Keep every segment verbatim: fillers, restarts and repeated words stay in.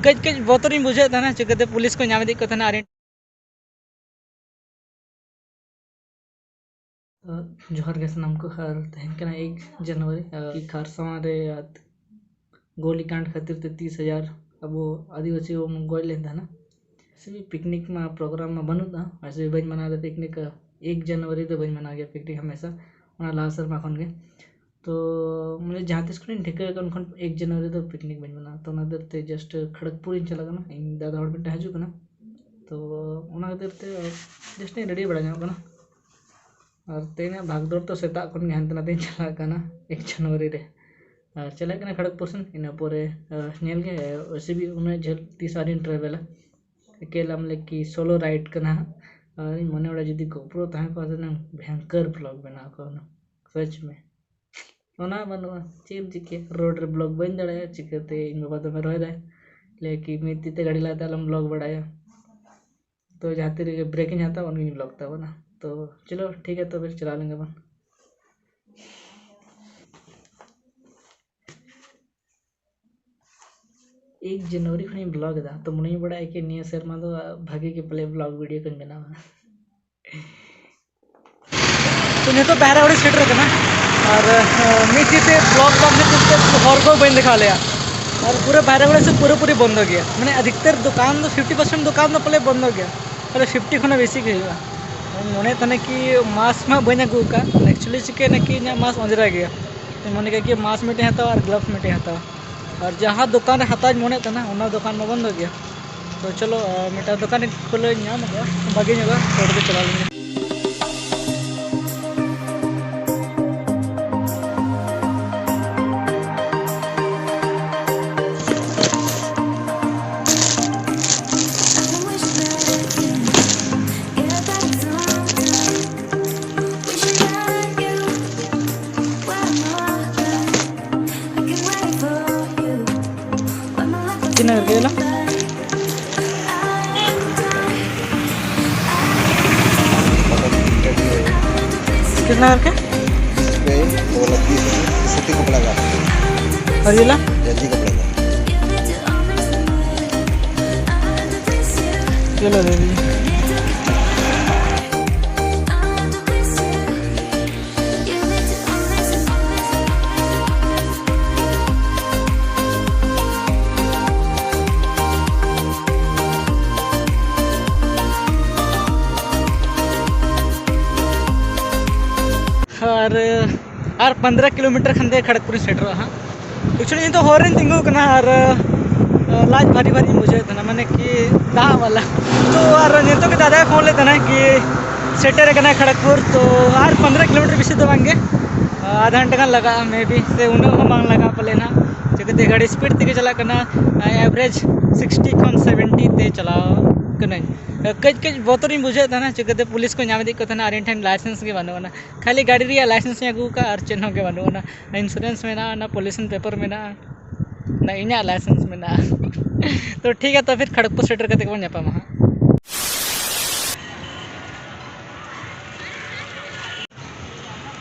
ᱠᱟᱹᱡ ᱠᱟᱹᱡ ᱵᱚᱛᱚᱨᱤᱧ ᱵᱩᱡᱷᱟᱹᱣᱮᱫ ᱛᱟᱦᱮᱱᱟ, ᱪᱤᱠᱟᱹᱛᱮ ᱯᱩᱞᱤᱥ ᱠᱚ ᱧᱟᱢ ᱤᱫᱤᱭᱮᱫ ᱠᱚ ᱛᱟᱦᱮᱱᱟ᱾ ᱟᱨ ᱡᱚᱦᱟᱨ ᱜᱮ ᱥᱟᱱᱟᱢ ᱠᱚ, ᱟᱨ ᱛᱮᱦᱮᱧ ᱠᱟᱱᱟ ᱮᱠ ᱡᱟᱱᱩᱣᱟᱨᱤ, ᱟᱨ ᱠᱷᱟᱨᱥᱟᱣᱟ ᱨᱮ ᱜᱳᱞᱤ ᱠᱟᱱᱰ ᱠᱷᱟᱹᱛᱤᱨ ᱛᱮ ᱛᱤᱥ ᱦᱟᱡᱟᱨ ᱟᱵᱚ ᱟᱹᱫᱤᱵᱟᱹᱥᱤ ᱵᱚᱱ ᱜᱚᱡ ᱞᱮᱱ ᱛᱟᱦᱮᱱᱟ᱾ ᱥᱮ ᱯᱤᱠᱱᱤᱠ ᱢᱟ ᱯᱨᱳᱜᱨᱟᱢ ᱢᱟ ᱵᱟᱹᱱᱩᱜᱼᱟ, ᱟᱨ ᱵᱟᱹᱧ ᱢᱟᱱᱟᱣ ᱮᱫᱟ ᱯᱤᱠᱱᱤᱠ᱾ ᱮᱠ ᱡᱟᱱᱩᱣᱟᱨᱤ ᱫᱚ ᱵᱟᱹᱧ ᱢᱟᱱᱟᱣ ᱜᱮᱭᱟ ᱯᱤᱠᱱᱤᱠ ᱦᱟᱢᱮᱥᱟ, ᱚᱱᱟ ᱞᱟᱦᱟ ᱥᱮᱨᱢᱟ ᱠᱷᱚᱱ ᱜᱮ᱾ ᱛᱚ ᱢᱟᱱᱮ ᱡᱟᱦᱟᱸ ᱛᱤᱥ ᱠᱷᱚᱱᱤᱧ ᱴᱷᱤᱠᱟᱹ ᱟᱠᱟᱫ, ᱩᱱ ᱠᱷᱚᱱ ᱮᱠ ᱡᱟᱱᱩᱣᱟᱨᱤ ᱫᱚ ᱯᱤᱠᱱᱤᱠ ᱵᱟᱹᱧ ᱢᱟᱱᱟᱣᱟ᱾ ᱛᱚ ᱚᱱᱟ ᱠᱷᱟᱹᱛᱤᱨ ᱛᱮ ᱡᱟᱥᱴ ᱠᱷᱚᱲᱚᱜᱽᱯᱩᱨ ᱤᱧ ᱪᱟᱞᱟᱜ ᱠᱟᱱᱟ, ᱤᱧ ᱫᱟᱫᱟ ᱦᱚᱲ ᱢᱤᱫᱴᱮᱱ ᱦᱤᱡᱩᱜ ᱠᱟᱱᱟ᱾ ᱛᱚ ᱚᱱᱟ ᱠᱷᱟᱹᱛᱤᱨ ᱛᱮ ᱡᱟᱥᱴ ᱤᱧ ᱨᱮᱰᱤ ᱵᱟᱲᱟ ᱧᱚᱜ ᱠᱟᱱᱟ᱾ ᱟᱨ ᱛᱮᱦᱮᱧᱟᱜ ᱵᱷᱟᱜᱽᱫᱚᱲ ᱛᱚ ᱥᱮᱛᱟᱜ ᱠᱷᱚᱱ ᱜᱮ ᱦᱟᱱᱛᱮ ᱱᱟᱛᱮᱧ ᱪᱟᱞᱟᱜ ᱠᱟᱱᱟ ᱮᱠ ᱡᱟᱱᱩᱣᱟᱨᱤ ᱨᱮ᱾ ᱟᱨ ᱪᱟᱞᱟᱜ ᱠᱟᱱᱟ ᱠᱷᱚᱲᱚᱜᱽᱯᱩᱨ ᱥᱮᱱ, ᱤᱱᱟᱹ ᱯᱚᱨᱮ ᱟᱨ ᱧᱮᱞ ᱜᱮ, ᱳᱭᱥᱮ ᱵᱷᱤ ᱩᱱᱟᱹᱜ ᱡᱷᱟᱹᱞ ᱛᱤᱥ ᱟᱹᱣᱨᱤᱧ ᱴᱨᱟᱵᱷᱮᱞᱟ᱾ ᱮᱠᱮᱞ ᱟᱢ ᱞᱮᱠᱤ ᱥᱳᱞᱳ ᱨᱟᱭᱤᱰ ᱠᱟᱱᱟ ᱦᱟᱸᱜ᱾ ᱟᱨ ᱤᱧ ᱢᱚᱱᱮ ᱵᱟᱲᱟ ᱡᱩᱫᱤ ᱜᱳᱯᱨᱳ ᱛᱟᱦᱮᱸ ᱠᱚᱜᱼᱟ, ᱥᱮ ᱱᱟᱝ ᱵᱷᱚᱭᱚᱝᱠᱚᱨ ᱵᱷᱞᱚᱜ ᱵᱮᱱᱟᱣ ᱠᱚᱜᱼᱟ ᱦᱩᱱᱟᱹᱝ᱾ ᱥᱚᱪ ᱢᱮ᱾ ᱚᱱᱟ ᱵᱟᱹᱱᱩᱜᱼᱟ, ᱪᱮᱫ ᱮᱢ ᱪᱤᱠᱟᱹᱭᱟ? ᱨᱳᱰ ᱨᱮ ᱵᱷᱞᱚᱜ ᱵᱟᱹᱧ ᱫᱟᱲᱮᱭᱟᱜᱼᱟ, ᱪᱤᱠᱟᱹᱛᱮ? ᱤᱧ ᱵᱟᱵᱟ ᱫᱚᱢᱮ ᱨᱚᱦᱮᱫᱟᱭ, ᱞᱟᱹᱭᱟ ᱠᱤ ᱢᱤᱫ ᱛᱤ ᱛᱮ ᱜᱟᱹᱰᱤ ᱞᱟᱜᱟᱛᱮ ᱟᱞᱚᱢ ᱵᱷᱞᱚᱜ ᱵᱟᱲᱟᱭᱟ᱾ ᱛᱚ ᱡᱟᱦᱟᱸ ᱛᱤ ᱨᱮᱜᱮ ᱵᱨᱮᱠ ᱤᱧ ᱦᱟᱛᱟᱣᱟ, ᱩᱱᱜᱤᱧ ᱵᱷᱞᱚᱜ ᱛᱟᱵᱚᱱᱟ᱾ ᱛᱚ ᱪᱚᱞᱚ ᱴᱷᱤᱠ ᱜᱮᱭᱟ, ᱛᱚᱵᱮ ᱪᱟᱞᱟᱣ ᱞᱮᱱ ᱜᱮᱵᱚᱱ᱾ ᱮᱠ ᱡᱟᱱᱩᱣᱟᱨᱤ ᱠᱷᱚᱱᱤᱧ ᱵᱷᱞᱚᱜ ᱮᱫᱟ, ᱛᱚ ᱢᱚᱱᱮᱧ ᱵᱟᱲᱟᱭᱟ ᱠᱤ ᱱᱤᱭᱟᱹ ᱥᱮᱨᱢᱟ ᱫᱚ ᱵᱷᱟᱜᱮ ᱜᱮ ᱯᱟᱞᱮ ᱵᱷᱞᱚᱜ ᱵᱷᱤᱰᱤᱭᱳ ᱠᱚᱧ ᱵᱮᱱᱟᱣᱟ᱾ ᱛᱚ ᱱᱤᱛᱚᱜ ᱵᱟᱦᱨᱮ ᱚᱲᱟᱜ ᱥᱮᱴᱮᱨ ᱠᱟᱱᱟ, ᱟᱨ ᱟᱸ, ᱢᱤᱫ ᱛᱤ ᱛᱮ ᱵᱷᱞᱚᱜ ᱵᱟᱝ ᱠᱷᱟᱹᱛᱤᱨ ᱛᱮ ᱦᱚᱨ ᱠᱚ ᱵᱟᱹᱧ ᱫᱮᱠᱷᱟᱣ ᱞᱮᱭᱟ, ᱟᱨ ᱯᱩᱨᱟᱹ ᱵᱟᱦᱨᱮ ᱚᱲᱟᱜ ᱥᱮᱫ ᱯᱩᱨᱟᱹᱯᱩᱨᱤ ᱵᱚᱱᱫᱚ ᱜᱮᱭᱟ᱾ ᱢᱟᱱᱮ ᱟᱫᱷᱤᱠᱛᱟᱨ ᱫᱚᱠᱟᱱ ᱫᱚ ᱯᱷᱤᱯᱴᱤ ᱯᱟᱨᱥᱮᱱᱴ ᱫᱚᱠᱟᱱ ᱫᱚ ᱯᱟᱞᱮ ᱵᱚᱱᱫᱚ ᱜᱮᱭᱟ, ᱯᱟᱞᱮ ᱯᱷᱤᱯᱴᱤ ᱠᱷᱚᱱᱟᱜ ᱵᱮᱥᱤ ᱜᱮ ᱦᱩᱭᱩᱜᱼᱟ᱾ ᱢᱚᱱᱮ ᱛᱟᱦᱮᱱᱟ ᱠᱤ ᱢᱟᱥᱠ ᱢᱟ ᱵᱟᱹᱧ ᱟᱹᱜᱩ ᱟᱠᱟᱫ, ᱮᱠᱪᱩᱭᱮᱞᱤ ᱪᱤᱠᱟᱹᱭᱮᱱᱟ ᱠᱤ ᱤᱧᱟᱹᱜ ᱢᱟᱥᱠ ᱚᱸᱡᱽᱨᱟ ᱜᱮᱭᱟ᱾ ᱢᱚᱱᱮ ᱠᱮᱫ ᱠᱤ ᱢᱟᱥᱠ ᱢᱤᱫᱴᱮᱱ ᱦᱟᱛᱟᱣᱟ ᱟᱨ ᱜᱞᱟᱵᱷᱥ ᱢᱤᱫᱴᱮᱱ ᱦᱟᱛᱟᱣᱟ, ᱟᱨ ᱡᱟᱦᱟᱸ ᱫᱚᱠᱟᱱ ᱨᱮ ᱦᱟᱛᱟᱣ ᱤᱧ ᱢᱚᱱᱮᱭᱮᱫ ᱛᱟᱦᱮᱱᱟ ᱚᱱᱟ ᱫᱚᱠᱟᱱ ᱢᱟ ᱵᱚᱱᱫᱚ ᱜᱮᱭᱟ᱾ ᱛᱚ ᱪᱚᱞᱚ, ᱟᱨ ᱢᱤᱫᱴᱟᱝ ᱫᱚᱠᱟᱱ ᱨᱮ ᱠᱷᱩᱞᱟᱹᱣ ᱧᱟᱢ ᱠᱚᱜᱼᱟ, ᱵᱷᱟᱜᱮ ᱧᱚᱜᱼᱟ, ᱛᱚ ᱚᱸᱰᱮ ᱪᱟᱞᱟᱣ ᱞᱮᱱ ᱜᱮ᱾ कितना करके दिला? कितना करके? इसमें वो वाला पीस है, सूती कपड़ा का। और ये ला? जर्सी कपड़ा का। चलो देवी। ᱟᱨ ᱟᱨ ᱯᱚᱱᱫᱽᱨᱚ ᱠᱤᱞᱳᱢᱤᱴᱟᱨ ᱠᱷᱟᱱ ᱜᱮ ᱠᱷᱚᱲᱚᱜᱽᱯᱩᱨ ᱤᱧ ᱥᱮᱴᱮᱨᱚᱜᱼᱟ ᱦᱟᱸᱜ᱾ ᱠᱩᱪᱷᱩ ᱤᱧ ᱫᱚ ᱦᱚᱨ ᱨᱤᱧ ᱛᱤᱸᱜᱩ ᱟᱠᱟᱱᱟ ᱟᱨ, ᱟᱸ, ᱞᱟᱡ ᱵᱷᱟᱨᱤ ᱵᱷᱟᱨᱤᱧ ᱵᱩᱡᱷᱟᱹᱣᱮᱫ ᱛᱟᱦᱮᱱᱟ, ᱢᱟᱱᱮ ᱠᱤ ᱫᱟᱜ ᱵᱟᱞᱟ᱾ ᱛᱚ ᱟᱨ ᱱᱤᱛᱚᱜ ᱜᱮ ᱫᱟᱫᱟᱭ ᱯᱷᱳᱱ ᱞᱮᱫ ᱛᱟᱦᱮᱱᱟ ᱠᱤ ᱥᱮᱴᱮᱨ ᱟᱠᱟᱱᱟ ᱠᱷᱚᱲᱚᱜᱽᱯᱩᱨ, ᱛᱚ ᱟᱨ ᱯᱚᱱᱫᱽᱨᱚ ᱠᱤᱞᱳᱢᱤᱴᱟᱨ ᱵᱮᱥᱤ ᱫᱚ ᱵᱟᱝ ᱜᱮ, ᱟᱫᱷᱟ ᱜᱷᱚᱱᱴᱟ ᱜᱟᱱ ᱞᱟᱜᱟᱜᱼᱟ maybe, ᱥᱮ ᱩᱱᱟᱹᱜ ᱦᱚᱸ ᱵᱟᱝ ᱞᱟᱜᱟᱜᱼᱟ ᱯᱟᱞᱮ ᱱᱟᱦᱟᱜ᱾ ᱪᱤᱠᱟᱹᱛᱮ ᱜᱟᱹᱰᱤ speed ᱛᱮᱜᱮ ᱪᱟᱞᱟᱜ ᱠᱟᱱᱟ, average sixty ᱠᱷᱚᱱ seventy ᱛᱮ ᱪᱟᱞᱟᱣ ᱠᱟᱹᱱᱟᱹᱧ᱾ ᱠᱟᱹᱡ ᱠᱟᱹᱡ ᱵᱚᱛᱚᱨᱤᱧ ᱵᱩᱡᱷᱟᱹᱣᱮᱫ ᱛᱟᱦᱮᱱᱟ, ᱪᱤᱠᱟᱹᱛᱮ ᱯᱩᱞᱤᱥ ᱠᱚ ᱧᱟᱢ ᱤᱫᱤᱭᱮᱫ ᱠᱚ ᱛᱟᱦᱮᱱᱟ ᱟᱨ ᱤᱧ ᱴᱷᱮᱱ licence ᱜᱮ ᱵᱟᱹᱱᱩᱜ ᱟᱱᱟ᱾ ᱠᱷᱟᱹᱞᱤ ᱜᱟᱹᱰᱤ ᱨᱮᱭᱟᱜ licence ᱤᱧ ᱟᱹᱜᱩ ᱟᱠᱟᱫᱼᱟ ᱟᱨ ᱪᱮᱫ ᱦᱚᱸ ᱜᱮ ᱵᱟᱹᱱᱩᱜ ᱟᱱᱟ᱾ ᱚᱱᱟ insurance ᱢᱮᱱᱟᱜᱼᱟ, ᱚᱱᱟ pollution paper ᱢᱮᱱᱟᱜᱼᱟ, ᱚᱱᱟ ᱤᱧᱟᱹᱜ licence ᱢᱮᱱᱟᱜᱼᱟ᱾ ᱛᱚ ᱴᱷᱤᱠ ᱜᱮᱭᱟ, ᱛᱚ ᱯᱷᱤᱨ ᱠᱷᱚᱲᱚᱜᱽᱯᱩᱨ ᱥᱮᱴᱮᱨ ᱠᱟᱛᱮ ᱜᱮᱵᱚᱱ ᱧᱟᱯᱟᱢᱟ ᱦᱟᱸᱜ᱾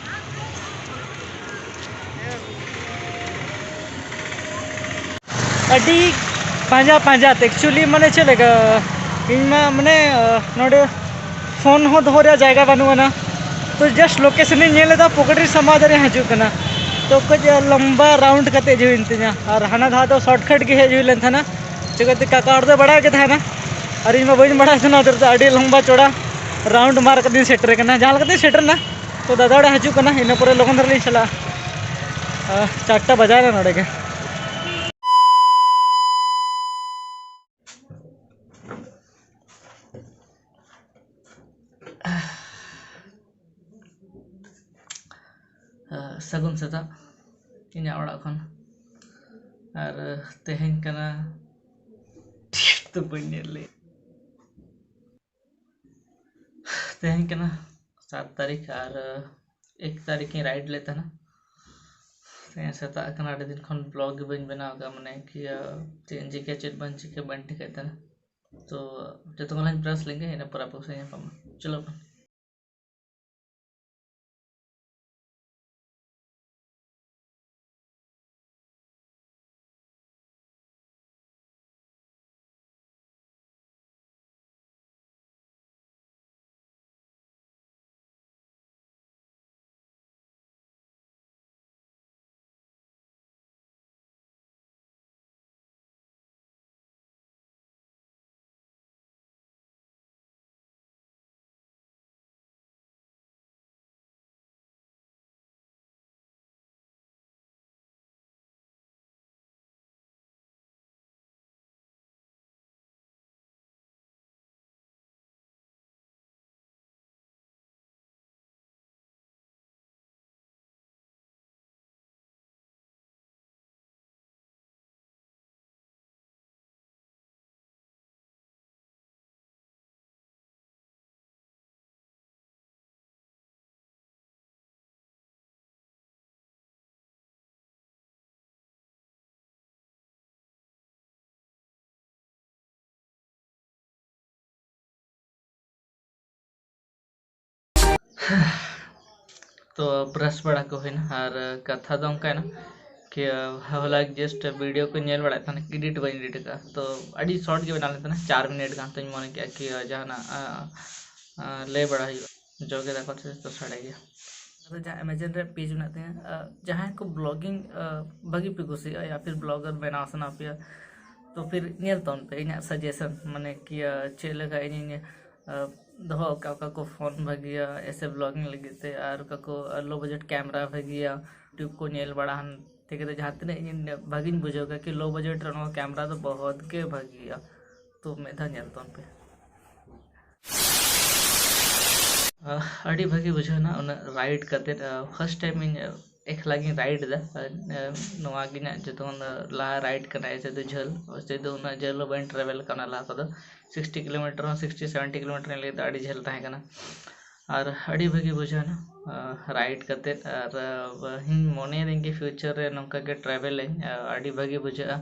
ᱟᱹᱰᱤ ᱯᱟᱸᱡᱟ ᱯᱟᱸᱡᱟ ᱛᱮ, actually ᱢᱟᱱᱮ ᱪᱮᱫ ᱞᱮᱠᱟ, ᱤᱧ ᱢᱟ ᱢᱟᱱᱮ, ᱟᱸ, ᱱᱚᱰᱮ ᱯᱷᱳᱱ ᱦᱚᱸ ᱫᱚᱦᱚ ᱨᱮᱭᱟᱜ ᱡᱟᱭᱜᱟ ᱵᱟᱹᱱᱩᱜ ᱟᱱᱟ᱾ ᱛᱚ just location ᱤᱧ ᱧᱮᱞ ᱮᱫᱟ, ᱯᱚᱠᱮᱴ ᱨᱤᱧ ᱥᱟᱢᱵᱟᱣ ᱫᱟᱲᱮᱭᱟᱜ ᱦᱤᱡᱩᱜ ᱠᱟᱱᱟ᱾ ᱛᱚ ᱠᱟᱹᱡ ᱞᱚᱢᱵᱟ round ᱠᱟᱛᱮ ᱦᱤᱡᱩᱜ ᱦᱩᱭᱮᱱ ᱛᱤᱧᱟ, ᱟᱨ ᱦᱟᱱᱟ ᱫᱷᱟᱣ ᱫᱚ shortcut ᱜᱮ ᱦᱮᱡ ᱦᱩᱭ ᱞᱮᱱ ᱛᱟᱦᱮᱱᱟ᱾ ᱪᱤᱠᱟᱹᱛᱮ ᱠᱟᱠᱟ ᱦᱚᱲ ᱫᱚ ᱵᱟᱲᱟᱭ ᱜᱮ ᱛᱟᱦᱮᱱᱟ, ᱟᱨ ᱤᱧ ᱢᱟ ᱵᱟᱹᱧ ᱵᱟᱲᱟᱭ ᱛᱟᱦᱮᱱᱟ, ᱚᱱᱛᱮ ᱨᱮᱫᱚ ᱟᱹᱰᱤ ᱞᱚᱢᱵᱟ ᱪᱚᱲᱟ round ᱢᱟᱨ ᱠᱟᱛᱮᱧ ᱥᱮᱴᱮᱨ ᱟᱠᱟᱱᱟ᱾ ᱡᱟᱦᱟᱸ ᱞᱮᱠᱟᱛᱮᱧ ᱥᱮᱴᱮᱨ ᱮᱱᱟ, ᱛᱚ ᱫᱟᱫᱟ ᱚᱲᱟᱜ ᱦᱤᱡᱩᱜ ᱠᱟᱱᱟ, ᱤᱱᱟᱹ ᱯᱚᱨᱮ ᱞᱚᱜᱚᱱ ᱫᱷᱟᱨᱟ ᱞᱤᱧ ᱪᱟᱞᱟᱜᱼᱟ᱾ ᱟᱸ, ᱪᱟᱨᱴᱟ ᱵᱟᱡᱟᱣ ᱮᱱᱟ ᱱᱚᱰᱮ ᱜᱮ᱾ ᱥᱟᱹᱜᱩᱱ ᱥᱮᱛᱟᱜ ᱤᱧᱟᱹᱜ ᱚᱲᱟᱜ ᱠᱷᱚᱱ᱾ ᱟᱨ ᱛᱮᱦᱮᱧ ᱠᱟᱱᱟ, ᱴᱷᱤᱠ ᱫᱚ ᱵᱟᱹᱧ ᱧᱮᱞ ᱞᱮᱫ᱾ ᱛᱮᱦᱮᱧ ᱠᱟᱱᱟ ᱥᱟᱛ ᱛᱟᱹᱨᱤᱠᱷ ᱟᱨ ᱮᱠ ᱛᱟᱹᱨᱤᱠᱷ ᱤᱧ ride ᱞᱮᱫ ᱛᱟᱦᱮᱱᱟ᱾ ᱛᱮᱦᱮᱧ ᱥᱮᱛᱟᱜ ᱠᱟᱱᱟ, ᱟᱹᱰᱤ ᱫᱤᱱ ᱠᱷᱚᱱ vlog ᱜᱮ ᱵᱟᱹᱧ ᱵᱮᱱᱟᱣ ᱟᱠᱟᱫᱼᱟ, ᱢᱟᱱᱮ ᱠᱤ, ᱪᱮᱫ ᱤᱧ ᱪᱤᱠᱟᱹᱭᱟ ᱪᱮᱫ ᱵᱟᱹᱧ ᱪᱤᱠᱟᱹᱭᱟ ᱵᱟᱹᱧ ᱴᱷᱤᱠᱟᱹᱭᱮᱫ ᱛᱟᱦᱮᱱᱟ᱾ ᱛᱚ ᱡᱚᱛᱚ ᱠᱷᱚᱱ ᱞᱟᱦᱟᱧ brush ᱞᱮᱱᱜᱮ, ᱤᱱᱟᱹ ᱯᱚᱨᱮ ᱟᱯᱮ ᱥᱟᱶ ᱧᱟᱯᱟᱢᱟ᱾ ᱪᱚᱞᱚ᱾ ᱛᱚ ᱵᱨᱟᱥ ᱵᱟᱲᱟ ᱠᱚ ᱦᱩᱭᱱᱟ ᱟᱨ ᱠᱟᱛᱷᱟ ᱫᱚ ᱚᱱᱠᱟᱭᱮᱱᱟ ᱠᱤ ᱦᱚᱞᱟ ᱡᱟᱥᱴ ᱵᱷᱤᱰᱤᱭᱳ ᱠᱚ ᱧᱮᱞ ᱵᱟᱲᱟᱭᱮᱫ ᱛᱟᱦᱮᱱᱟ, ᱮᱰᱤᱴ ᱵᱟᱹᱧ ᱮᱰᱤᱴ ᱟᱠᱟᱫᱼᱟ᱾ ᱛᱚ ᱟᱹᱰᱤ ᱥᱚᱨᱴ ᱜᱮ ᱵᱮᱱᱟᱣ ᱞᱮᱱ ᱛᱟᱦᱮᱱᱟ, ᱪᱟᱨ ᱢᱤᱱᱤᱴ ᱜᱟᱱ᱾ ᱛᱚᱧ ᱢᱚᱱᱮ ᱠᱮᱫᱼᱟ ᱠᱤ ᱡᱟᱦᱟᱱᱟᱜ ᱞᱟᱹᱭ ᱵᱟᱲᱟ ᱦᱩᱭᱩᱜᱼᱟ, ᱡᱚᱜᱮ ᱫᱟᱠᱚ ᱥᱮ ᱛᱚ ᱥᱟᱰᱮ ᱜᱮᱭᱟ᱾ ᱟᱫᱚ ᱡᱟᱦᱟᱸ ᱮᱢᱟᱡᱚᱱ ᱨᱮ ᱯᱮᱡᱽ ᱢᱮᱱᱟᱜ ᱛᱤᱧᱟ, ᱡᱟᱦᱟᱸᱭ ᱠᱚ ᱵᱞᱚᱜᱤᱝ ᱵᱷᱟᱹᱜᱤ ᱯᱮ ᱠᱩᱥᱤᱭᱟᱜᱼᱟ ᱭᱟ ᱯᱷᱤᱨ ᱵᱞᱚᱜᱟᱨ ᱵᱮᱱᱟᱣ ᱥᱟᱱᱟ ᱯᱮᱭᱟ, ᱛᱚ ᱯᱷᱤᱨ ᱧᱮᱞ ᱛᱟᱵᱚᱱ ᱯᱮ ᱤᱧᱟᱹᱜ ᱥᱟᱡᱮᱥᱚᱱ, ᱢᱟᱱᱮ ᱠᱤ ᱪᱮᱫ ᱞᱮᱠᱟ ᱤᱧᱤᱧ ᱫᱚᱦᱚ ᱟᱠᱟᱫ, ᱚᱠᱟ ᱠᱚ ᱯᱷᱳᱱ ᱵᱷᱟᱹᱜᱤᱭᱟ ᱮᱥᱮ ᱵᱞᱚᱜᱤᱝ ᱞᱟᱹᱜᱤᱫ ᱛᱮ, ᱟᱨ ᱚᱠᱟ ᱠᱚ ᱞᱳ ᱵᱟᱡᱮᱴ ᱠᱮᱢᱮᱨᱟ ᱵᱷᱟᱹᱜᱤᱭᱟ, ᱭᱩᱴᱩᱵᱽ ᱠᱚ ᱧᱮᱞ ᱵᱟᱲᱟ ᱦᱟᱱ ᱛᱮᱜᱮ ᱫᱚ ᱡᱟᱦᱟᱸ ᱛᱤᱱᱟᱹᱜ ᱤᱧ ᱵᱷᱟᱹᱜᱤᱧ ᱵᱩᱡᱷᱟᱹᱣ ᱠᱮᱫᱟ ᱠᱤ ᱞᱳ ᱵᱟᱡᱮᱴ ᱨᱮ ᱱᱚᱣᱟ ᱠᱮᱢᱮᱨᱟ ᱫᱚ ᱵᱚᱦᱚᱛ ᱜᱮ ᱵᱷᱟᱹᱜᱤᱭᱟ᱾ ᱛᱚ ᱢᱤᱫ ᱫᱷᱟᱣ ᱧᱮᱞ ᱛᱟᱵᱚᱱ ᱯᱮ᱾ ᱟᱹᱰᱤ ᱵᱷᱟᱹᱜᱤ ᱵᱩᱡᱷᱟᱹᱣ ᱮᱱᱟ ᱩᱱᱟᱹᱜ ᱨᱟᱭᱤᱰ ᱠᱟᱛᱮᱫ᱾ ᱯᱷᱟᱥᱴ ᱴᱟᱭᱤᱢ ᱤᱧ ᱮᱠᱞᱟ ᱜᱤᱧ ᱨᱟᱭᱤᱰ ᱮᱫᱟ᱾ ᱱᱚᱣᱟ ᱜᱮ ᱤᱧᱟᱹᱜ ᱡᱚᱛᱚ ᱠᱷᱚᱱ ᱫᱚ ᱞᱟᱦᱟ ᱨᱟᱭᱤᱰ ᱠᱟᱱᱟ᱾ ᱮᱭᱥᱮ ᱫᱚ ᱡᱷᱟᱹᱞ, ᱮᱭᱥᱮ ᱫᱚ ᱩᱱᱟᱹᱜ ᱡᱷᱟᱹᱞ ᱦᱚᱸ ᱵᱟᱹᱧ ᱴᱨᱟᱵᱷᱮᱞ ᱠᱟᱱᱟ ᱞᱟᱦᱟ ᱠᱚᱫᱚ᱾ ᱥᱤᱠᱥᱴᱤ ᱠᱤᱞᱳᱢᱤᱴᱟᱨ ᱦᱚᱸ, ᱥᱤᱠᱥᱴᱤ ᱥᱮᱵᱷᱮᱱᱴᱤ ᱠᱤᱞᱳᱢᱤᱴᱟᱨ ᱤᱧ ᱞᱟᱹᱭ ᱫᱟ, ᱟᱹᱰᱤ ᱡᱷᱟᱹᱞ ᱛᱟᱦᱮᱸ ᱠᱟᱱᱟ᱾ ᱟᱨ ᱟᱹᱰᱤ ᱵᱷᱟᱹᱜᱤ ᱵᱩᱡᱷᱟᱹᱣ ᱮᱱᱟ ᱨᱟᱭᱤᱰ ᱠᱟᱛᱮᱫ᱾ ᱟᱨ ᱤᱧ ᱢᱚᱱᱮᱭᱮᱫᱟᱹᱧ ᱠᱤ ᱯᱷᱤᱭᱩᱪᱟᱨ ᱨᱮ ᱱᱚᱝᱠᱟ ᱜᱮ ᱴᱨᱟᱵᱷᱮᱞ ᱟᱹᱧ, ᱟᱹᱰᱤ ᱵᱷᱟᱹᱜᱤ ᱵᱩᱡᱷᱟᱹᱜᱼᱟ᱾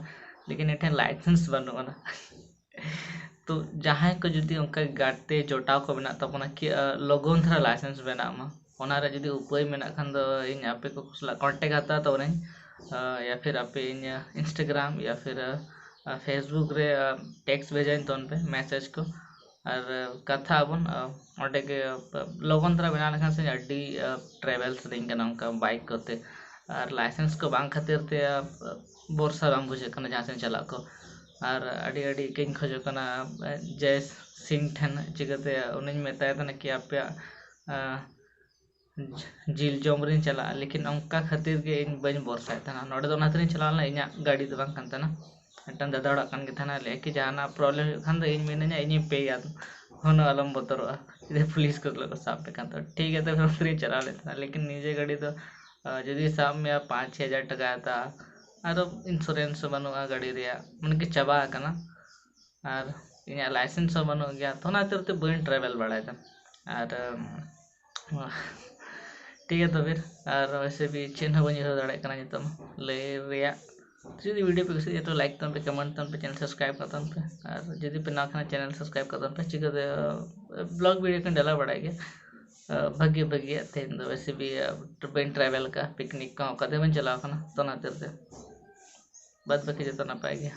ᱞᱮᱠᱤᱱ ᱤᱧ ᱴᱷᱮᱱ ᱞᱟᱭᱥᱮᱱᱥ ᱵᱟᱹᱱᱩᱜ ᱟᱱᱟ᱾ ᱛᱚ ᱡᱟᱦᱟᱸᱭ ᱠᱚ ᱡᱩᱫᱤ ᱚᱱᱠᱟ ᱜᱟᱛᱮ ᱡᱚᱴᱟᱣ ᱠᱚ ᱢᱮᱱᱟᱜ ᱛᱟᱵᱚᱱᱟ ᱠᱤ ᱞᱚᱜᱚᱱ ᱫᱷᱟᱨᱟ ᱞᱟᱭᱥᱮᱱᱥ ᱵᱮᱱᱟᱜ ᱢᱟ, ᱚᱱᱟ ᱨᱮ ᱡᱩᱫᱤ ᱩᱯᱟᱹᱭ ᱢᱮᱱᱟᱜ ᱠᱷᱟᱱ ᱫᱚ ᱤᱧ ᱟᱯᱮ ᱠᱚ ᱥᱟᱞᱟᱜ ᱠᱚᱱᱴᱮᱠᱴ ᱦᱟᱛᱟᱣ ᱛᱟᱵᱚᱱᱟᱹᱧ᱾ ᱭᱟ ᱯᱷᱤᱨ ᱟᱯᱮ ᱤᱧ ᱤᱱᱥᱴᱟᱜᱨᱟᱢ ᱭᱟ ᱯᱷᱤᱨ ᱯᱷᱮᱥᱵᱩᱠ ᱨᱮ ᱴᱮᱠᱥᱴ ᱵᱷᱮᱡᱟᱧ ᱛᱟᱵᱚᱱ ᱯᱮ, ᱢᱮᱥᱮᱡᱽ ᱠᱚ᱾ ᱟᱨ ᱠᱟᱛᱷᱟ ᱟᱵᱚᱱ ᱚᱸᱰᱮ ᱜᱮ᱾ ᱞᱚᱜᱚᱱ ᱫᱷᱟᱨᱟ ᱵᱮᱱᱟᱣ ᱞᱮᱠᱷᱟᱱ ᱥᱮ ᱟᱹᱰᱤ ᱴᱨᱟᱵᱷᱮᱞ ᱥᱟᱱᱟᱧ ᱠᱟᱱᱟ ᱚᱱᱠᱟ ᱵᱟᱭᱤᱠ ᱠᱚᱛᱮ᱾ ᱟᱨ ᱞᱟᱭᱥᱮᱱᱥ ᱠᱚ ᱵᱟᱝ ᱠᱷᱟᱹᱛᱤᱨ ᱛᱮ ᱵᱷᱚᱨᱥᱟ ᱵᱟᱝ ᱵᱩᱡᱷᱟᱹᱜ ᱠᱟᱱᱟ ᱡᱟᱦᱟᱸ ᱥᱮᱫ ᱪᱟᱞᱟᱜ ᱠᱚ᱾ ᱟᱨ ᱟᱹᱰᱤ ᱟᱹᱰᱤ ᱤᱠᱟᱹᱧ ᱠᱷᱚᱡᱚᱜ ᱠᱟᱱᱟ ᱡᱚᱭ ᱥᱤᱝ ᱴᱷᱮᱱ, ᱪᱤᱠᱟᱹᱛᱮ ᱩᱱᱤᱧ ᱢᱮᱛᱟᱭ ᱠᱟᱱᱟ ᱠᱤ ᱟᱯᱮᱭᱟᱜ ᱡᱤᱞ ᱡᱚᱢ ᱨᱤᱧ ᱪᱟᱞᱟᱜᱼᱟ, ᱞᱮᱠᱤᱱ ᱚᱱᱠᱟ ᱠᱷᱟᱹᱛᱤᱨ ᱜᱮ ᱤᱧ ᱵᱟᱹᱧ ᱵᱷᱚᱨᱥᱟᱭᱮᱫ ᱛᱟᱦᱮᱱᱟ᱾ ᱱᱚᱰᱮ ᱫᱚ ᱚᱱᱟ ᱛᱮᱞᱤᱧ ᱪᱟᱞᱟᱣ ᱞᱮᱱᱟ, ᱤᱧᱟᱹᱜ ᱜᱟᱹᱰᱤ ᱫᱚ ᱵᱟᱝ ᱠᱟᱱ ᱛᱟᱦᱮᱱᱟ, ᱢᱤᱫᱴᱟᱝ ᱫᱟᱫᱟ ᱦᱚᱲᱟᱜ ᱠᱟᱱ ᱜᱮ ᱛᱟᱦᱮᱱᱟ᱾ ᱞᱟᱹᱭᱟ ᱠᱤ ᱡᱟᱦᱟᱱᱟᱜ ᱯᱨᱚᱵᱞᱮᱢ ᱦᱩᱭᱩᱜ ᱠᱷᱟᱱ ᱫᱚ ᱤᱧ ᱢᱤᱱᱟᱹᱧᱟ, ᱤᱧᱤᱧ ᱯᱮᱭᱟ, ᱦᱩᱱᱟᱹ ᱟᱞᱚᱢ ᱵᱚᱛᱚᱨᱚᱜᱼᱟ ᱡᱩᱫᱤ ᱯᱩᱞᱤᱥ ᱠᱚ ᱠᱚ ᱥᱟᱵ ᱯᱮ ᱠᱷᱟᱱ ᱫᱚ᱾ ᱴᱷᱤᱠ ᱜᱮᱭᱟ, ᱛᱚᱵᱮ ᱚᱱᱛᱮ ᱨᱤᱧ ᱪᱟᱞᱟᱣ ᱞᱮᱱ ᱛᱟᱦᱮᱱᱟ, ᱞᱮᱠᱤᱱ ᱱᱤᱡᱮ ᱜᱟᱹᱰᱤ ᱫᱚ ᱡᱩᱫᱤ ᱥᱟᱵ ᱢᱮᱭᱟ ᱯᱟᱸᱪ ᱪᱷᱚᱭ ᱦᱟᱡᱟᱨ ᱴᱟᱠᱟ ᱦᱟᱛᱟᱣᱟ, ᱟᱨᱚ ᱤᱱᱥᱩᱨᱮᱱᱥ ᱦᱚᱸ ᱵᱟᱹᱱᱩᱜᱼᱟ ᱜᱟᱹᱰᱤ ᱨᱮᱭᱟᱜ, ᱢᱟᱱᱮ ᱠᱤ ᱪᱟᱵᱟ ᱟᱠᱟᱱᱟ᱾ ᱟᱨ ᱤᱧᱟᱹᱜ ᱞᱟᱭᱥᱮᱱᱥ ᱦᱚᱸ ᱵᱟᱹᱱᱩᱜ ᱜᱮᱭᱟ, ᱛᱚ ᱚᱱᱟ ᱠᱷᱟᱹᱛᱤᱨ ᱛᱮ ᱵᱟᱹᱧ ᱴᱨᱟᱵᱷᱮᱞ ᱵᱟᱲᱟᱭᱮᱫᱟ᱾ ᱟᱨ ᱴᱷᱤᱠ ᱜᱮᱭᱟ ᱛᱚᱵᱮ, ᱟᱨ ᱣᱮᱥᱮ ᱵᱷᱤ ᱪᱮᱫ ᱦᱚᱸ ᱵᱟᱹᱧ ᱩᱭᱦᱟᱹᱨ ᱫᱟᱲᱮᱭᱟᱜ ᱠᱟᱱᱟ ᱱᱤᱛᱚᱜ ᱢᱟ ᱞᱟᱹᱭ ᱨᱮᱭᱟᱜ᱾ ᱡᱩᱫᱤ ᱵᱷᱤᱰᱤᱭᱳ ᱯᱮ ᱠᱩᱥᱤᱭᱟᱜᱼᱟ ᱛᱚ ᱞᱟᱭᱤᱠ ᱛᱟᱵᱚᱱ ᱯᱮ, ᱠᱚᱢᱮᱱᱴ ᱛᱟᱵᱚᱱ ᱯᱮ, ᱪᱮᱱᱮᱞ ᱥᱟᱵᱥᱠᱨᱟᱭᱤᱵ ᱠᱟᱜ ᱛᱟᱵᱚᱱ ᱯᱮ᱾ ᱟᱨ ᱡᱩᱫᱤ ᱯᱮ ᱱᱟᱣᱟ ᱠᱷᱟᱱ ᱪᱮᱱᱮᱞ ᱥᱟᱵᱥᱠᱨᱟᱭᱤᱵ ᱠᱟᱜ ᱛᱟᱵᱚᱱ ᱯᱮ, ᱪᱤᱠᱟᱹᱛᱮ ᱵᱞᱚᱜ ᱵᱷᱤᱰᱤᱭᱳ ᱠᱚᱧ ᱰᱟᱞᱟᱣ ᱵᱟᱲᱟᱭ ᱜᱮᱭᱟ᱾ ᱵᱷᱟᱹᱜᱤ ᱵᱷᱟᱹᱜᱤᱭᱟᱜ ᱛᱮᱦᱮᱧ ᱫᱚ ᱵᱮᱥᱤ ᱵᱤ-, ᱵᱟᱹᱧ ᱴᱨᱟᱵᱷᱮᱞ ᱠᱟᱜᱼᱟ, ᱯᱤᱠᱱᱤᱠ ᱠᱚᱦᱚᱸ ᱚᱠᱟ ᱛᱮ ᱵᱟᱹᱧ ᱪᱟᱞᱟᱣ ᱠᱟᱱᱟ, ᱛᱚ ᱚᱱᱟ ᱠᱷᱟᱹᱛᱤᱨ ᱛᱮ ᱵᱟᱫ ᱵᱟᱹᱠᱤ ᱡᱚᱛᱚ ᱱᱟᱯᱟᱭ ᱜᱮᱭᱟ᱾